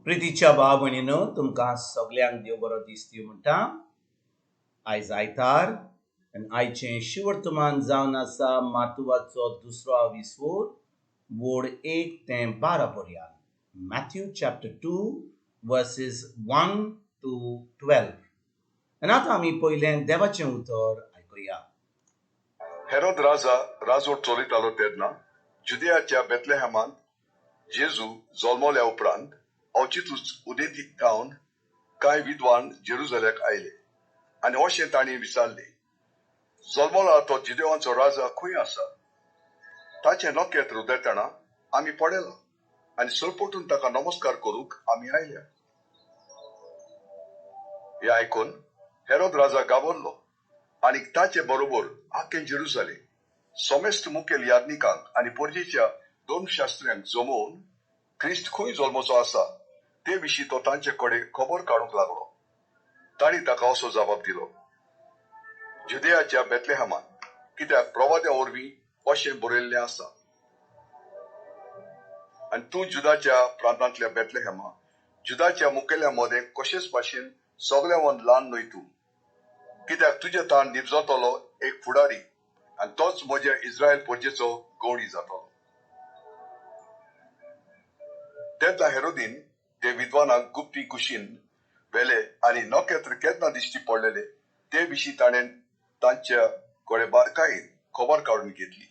प्रितीच्या भाव भयणीनो, तुमकां सगल्यांक देव बरो दीस दिवं म्हणटा. आयज आयतार आनी आयचें शिवर्तमान जावन आसा मातुवाचो दुसरो विसवोर वोड 1 ते 12 पर्यंत. Matthew chapter 2 verses 1 to 12. आनी आतां आमी पयलें देवाचें उतर आयकुया. हेरोद राजा राजवट चलयतालो तेन्ना जुदयाच्या बेतलेहमांत जेजू जल्मल्या उपरांत अवचितूच उदेंती थावन कांय विद्वान जेरुजाल्याक आयले आनी अशें तांणी विचारलें, जल्मला तो जिदेवांचो राजा खंय आसा? ताचें नखेत्र उदेतना आमी पळयलां आनी सरपटून ताका नमस्कार करूंक आमी आयल्या. हें आयकून हेरोद राजा घाबरलो आनी ताचे बरोबर आख्खें जेरुजालेम समेस्त मुखेल याज्ञिकांक आनी परजेच्या धर्मशास्त्र्यांक जमोवन क्रिस्त खंय जल्मचो आसा ते विशीं तो तांचे कडेन खबर काडूंक लागलो. तांणी ताका असो जबाब दिलो, जुदयाच्या बेतलेहमांत, कित्याक प्रवाद्या वरवीं अशें बरयल्लें आसा, आनी तूं जुदाच्या प्रांतांतल्या बेतलेहमा, जुदाच्या मुखेल्या मदें कशेच भाशेन सगळ्यांवन ल्हान न्हय तूं, कित्याक तुजे ताण निपजतलो एक फुडारी आनी तोच म्हज्या इस्रायल परजेचो गवणी जातलो. तेन्ना हेरोदीन ते विद्वानाक गुप्ती कुशीन व्हेले आनी नखेत्र केन्ना दिश्टी पडलेले ते विशीं ताणें तांच्या कडेन बारकायेन खबर काडून घेतली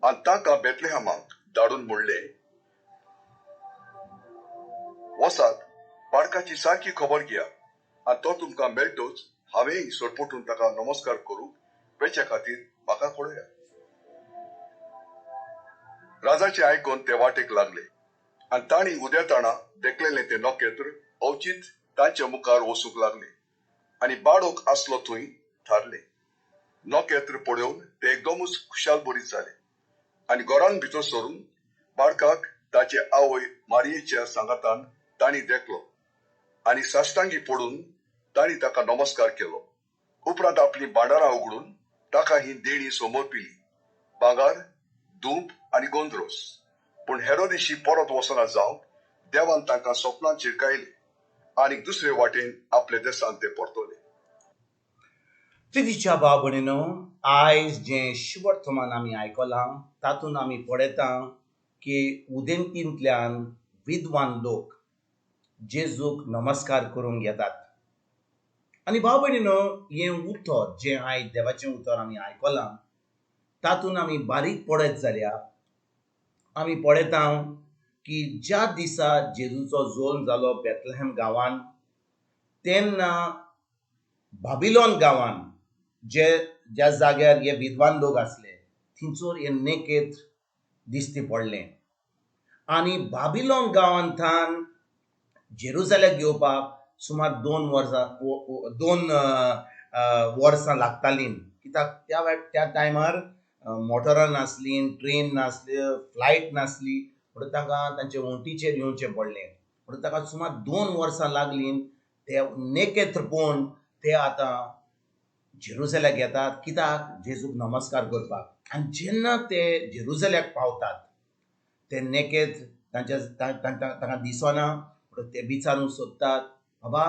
आनी तांकां बेतलेहमाक धाडून म्हणलें, वसात बाळकाची सारकी खबर घेया आनी तो तुमकां मेळटोच हांवेंय सरपटून ताका नमस्कार करूंक वेच्या खातीर म्हाका कळया. राजाचें आयकून ते वाटेक लागले आनी तांणी उदेताणा देखलेलें तें नखेत्र अवचीत तांच्या मुखार वचूंक लागले आनी बाळक आसलो थंय थारले. नखेत्र पळोवन ते एकदमच खुशाल बरीत जाले आनी घरान भितर सरून बाळकाक ताचे आवय मारयेच्या सांगातान तांणी देखलो आनी साश्टांगी पडून तांणी ताका नमस्कार केलो. उपरांत आपलीं भांडारां उगडून ताका ही देणी समर्पिली, भांगर, धूप आनी गोंद्रोस. पूण हेरोदिशी परत वचना जावंक देवान तांकां सपनां चिरकायले आनी दुसरे वाटेन आपले देशांत ते परतले. प्रितीच्या भाव भयणीनो, आयज जें शिवर्तमान आमी आयकलां तातूंत आमी पळयता की उदेंतींतल्यान विद्वान लोक जेजूक नमस्कार करूंक येतात. आनी भाव भयणीनो, हें उतर जें आयज देवाचें उतर आमी आयकलां तातूंत आमी बारीक पळयत जाल्यार आमी पळयता की ज्या दिसा जेजूचो जल्म जालो बेतलेहम गांवान, तेन्ना बाबिलोन गांवान जे ज्या जाग्यार हे विद्वान लोक आसले थंयसर हें नखेत्र दिश्टी पडलें आनी बाबिलोन गांवांतल्यान जेरुजाल्याक येवपाक सुमार 2 वर्सां लागतालीं. कित्याक त्या टायमार मोटरां नासलीं, ट्रेन नासली, फ्लायट नासली, म्हणून तांकां तांचे उंटीचेर येवचें पडलें. म्हणून ताका सुमार 2 वर्सां लागलीं ते नखेत्र पळोवन ते आतां जेरुजाल्याक येतात, कित्याक जेजूक नमस्कार करपाक. आनी जेन्ना ते जेरुजाल्याक पावतात ते नखेत्र तांच्या तांकां दिसना, म्हणून ते विचारूंक सोदतात, बाबा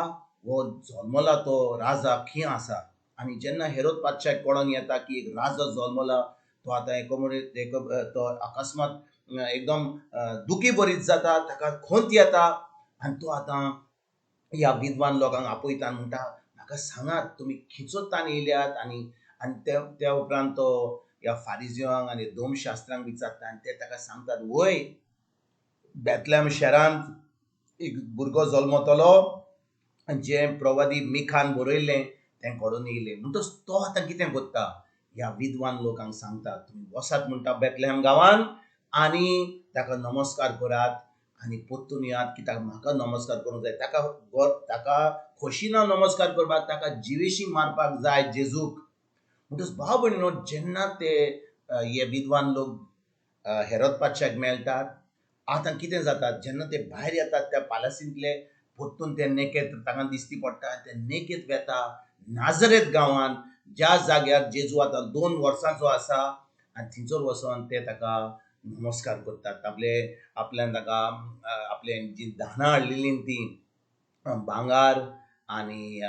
हो जल्मला तो राजा खंय आसा? आनी जेन्ना हेरोद पातशाक कळोन येता की एक राजा जल्मला, तो आतां तो अकस्मात एकदम दुखी बरीत जाता, ताका खंत येता आनी तो आतां ह्या विद्वान लोकांक आपयता आनी म्हणटा, म्हाका सांगात तुमी खंयचो येयल्यात? आनी आनी त्या उपरांत तो ह्या फारिजियांक आनी धर्मशास्त्रांक विचारता आनी ते ताका सांगतात, वय बेतलेहम शहरांत एक भुरगो जल्मतलो आनी जें प्रवादी मिखान बरयल्लें तें घडोवन येयलें. म्हणटच तो आतां कितें करता, ह्या विद्वान लोकांक सांगता, तुमी वसात म्हणटा बेतलेहम गांवान आनी ताका नमस्कार करात आनी परतून येयात, कित्याक म्हाका नमस्कार करूंक जाय. ताका खोशीना नमस्कार करपाक, ताका जिवेशी मारपाक जाय जेजूक. म्हणटच भाव भयणीनो, जेन्ना ते हे विद्वान लोक हेरोद पातशाक मेळटात, आतां कितें जाता, जेन्ना ते भायर येतात त्या पालासींतले परतून ते नखेत्र तांकां दिश्टी पडटा. ते नखेत्र वेता नाजरेत गांवान, ज्या जाग्यार जेजू आतां 2 वर्सांचो आसा, आनी थंयसर वचोन ते ताका नमस्कार करतात, आपले आपल्यान ताका आपले जीं दानां हाडलेलीं तीं भांगार आनी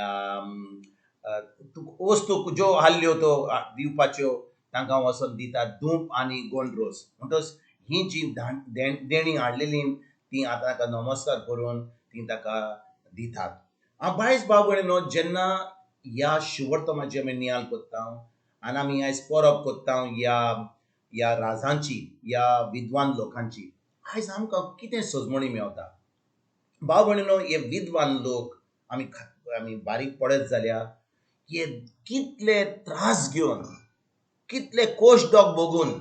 वस्तू ज्यो आहल्यो त्यो दिवपाच्यो तांकां वचोन दितात धूप आनी गोंडरोस. म्हणटच ही जी देणीं हाडलेलीं ती आतां ताका नमस्कार करून ती ताका दितात. बायस भाव भयणीनो, जेन्ना ह्या शिवर्तमाची आमी नियाळ करता आनी आमी आयज परब करता ह्या ह्या राजांची, ह्या विद्वान लोकांची, आयज आमकां कितें सजमणी मेवता? भाव भयणीनो, हे विद्वान लोक आमी आमी बारीक पळयत जाल्यार हे कितले त्रास घेवन, कितले कोश डोक भोगून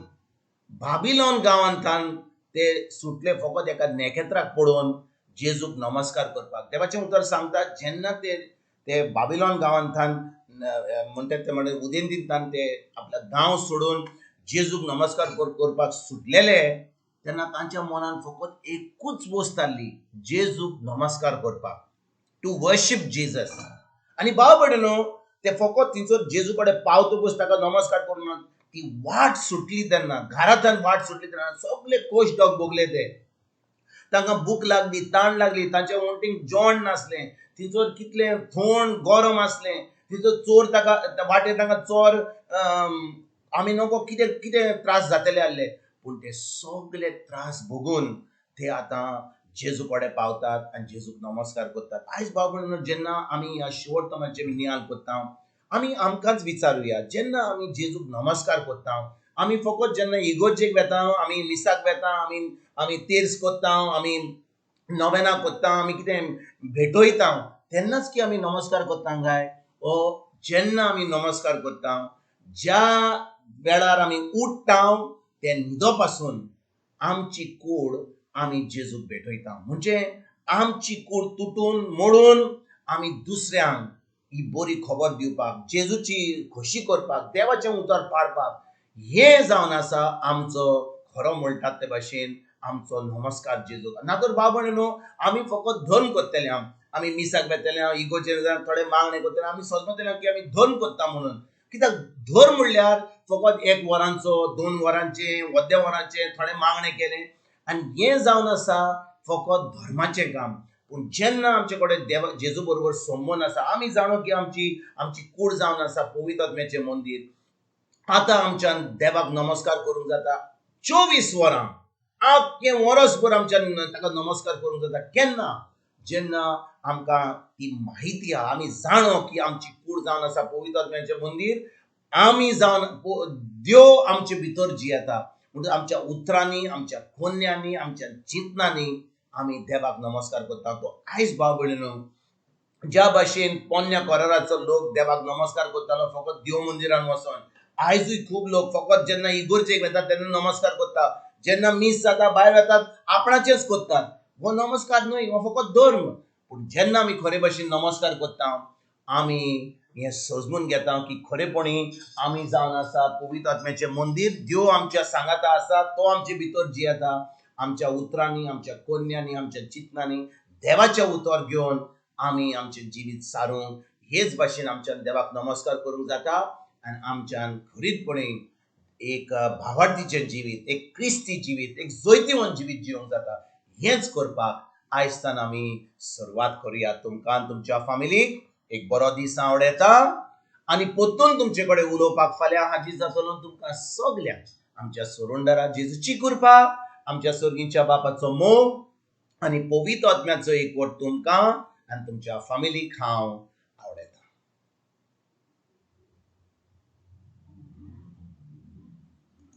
बाबिलोन गांवांतल्यान ते सुटले फकत एका नेखेत्राक पळोवन जेजूक नमस्कार करपाक. देवाचें उतर सांगता जेन्ना ते ते बाबिलोन गांवांतल्यान म्हणटात ते म्हणटा उदेंतींतल्यान ते आपल्या गांव सोडून जेजूक नमस्कार करपाक सुटलेले तेन्ना तांच्या मनान फकत एकूच वस्त आसली, जेजूक नमस्कार करपाक, टू वर्शीप जेजस. आनी भाव भयणीनो, ते फकत थंयसर जेजू कडेन पावतकूच ताका नमस्कार करून ती वाट सुटली तेन्ना, घरांतल्यान वाट सुटली तेन्ना सगळे कोश डॉग भोगले ते. तांकां भूक लागली, ताण लागली, तांच्या वण्टीक जेवण नासलें, थंयसर कितलें थंड गरम आसलें, थंयसर चोर ताका वाटेर तांकां चोर आमी नको कितें कितें त्रास जातले आहले. पूण ते सगळे त्रास भोगून ते आतां जेजू कडेन पावतात आनी जेजूक नमस्कार करतात. आयज भाव भयणीनो, जेन्ना आमी ह्या शिवर्तमाचेर नियाळ करता आमी आमकांच विचारुया, जेन्ना आमी जेजूक नमस्कार करता आमी फकत जेन्ना इगोर्जेक वेता, आमी मिसाक वेता, आमी आमी तेर्स करता, आमी नवेना करता, आमी कितें भेटयता तेन्नाच की आमी नमस्कार करता काय? ओ जेन्ना आमी नमस्कार करता, ज्या वेळार आमी उठ्ठा ते न्हिदो पासून आमची कूड आमी जेजूक भेटयता. म्हणजे आमची कूड तुटून मोडून आमी दुसऱ्यांक ही बरी खबर दिवपाक, जेजूची खोशी करपाक, देवाचें उतर पाळपाक, हें जावन आसा आमचो खरो म्हणटात ते भाशेन आमचो नमस्कार जेजूक. ना तर भाव भयणीनो, आमी फकत धर्म करतले, आमी मिसाक वेतले, इगोर्जेर थोडे मागणें करतले, आमी समजतले की आमी धर्म करता म्हणून. कित्याक धर्म म्हणल्यार फकत एक वरांचो, 2 वरांचें, अर्द्या वरांचें थोडें मागणें केलें आनी हें जावन आसा फकत धर्माचें काम. पूण जेन्ना आमचे कडेन देवा जेजू बरोबर संबंद आसा, आमी जाणो की आमची आमची कूड जावन आसा पवित्र आत्म्याचें मंदीर. आतां आमच्यान देवाक नमस्कार करूंक जाता 24 वरां, आख्खें वरसभर आमच्यान ताका नमस्कार करूंक जाता. केन्ना? जेन्ना आमकां ती म्हायती आहा, आमी जाणो की आमची कूड जावन आसा पवित्र आत्म्याचें मंदीर, आमी जावन देव आमचे भितर जियेता. म्हणून आमच्या उतरांनी, आमच्या कोन्यांनी, आमच्या चिंतनांनी आमी देवाक नमस्कार करता. तो आयज भाव भयणीनो, ज्या भाशेन पोन्न्या कराराचो लोक देवाक नमस्कार करतालो फकत देव मंदिरान वचोन, आयजूय खूब लोक फकत जेन्ना इगोर्जेक वेतात तेन्ना नमस्कार करता, जेन्ना मीस जाता भायर वेतात आपणाचेच करतात. हो नमस्कार न्हय, हो फकत धर्म. पूण जेन्ना आमी खरे भाशेन नमस्कार करता आमी हें सजमून घेता की खरेपणी आमी जावन आसा पवित्र आत्म्याचें मंदीर, देव आमच्या सांगाता आसा, तो आमचे भितर जियेता. आमच्या उतरांनी, आमच्या कोन्यांनी, आमच्या चिंतनांनी देवाचें उतर घेवन आमी आमचें जिवीत सारूंक हेच भाशेन आमच्यान देवाक नमस्कार करूंक जाता आनी आमच्यान खरीतपणी एक भावार्थीचें जिवीत, एक क्रिस्ती जिवीत, एक जैतिवंत जिवीत जिवंक जाता. हेंच करपाक आयजतान आमी सुरवात करुया. तुमकां तुमच्या फामिलीक एक बरो दीस आवडटा आनी परतून तुमचे कडेन उलोवपाक फाल्यां हाजीर जातलो. तुमकां सगल्यांक आमच्या सोरुंडरा जेजूची कृपा, आमच्या सर्गीच्या बापाचो मोग आनी पवित्र आत्म्याचो एकवट तुमकां आनी तुमच्या फामिलीक हांव आवडटा.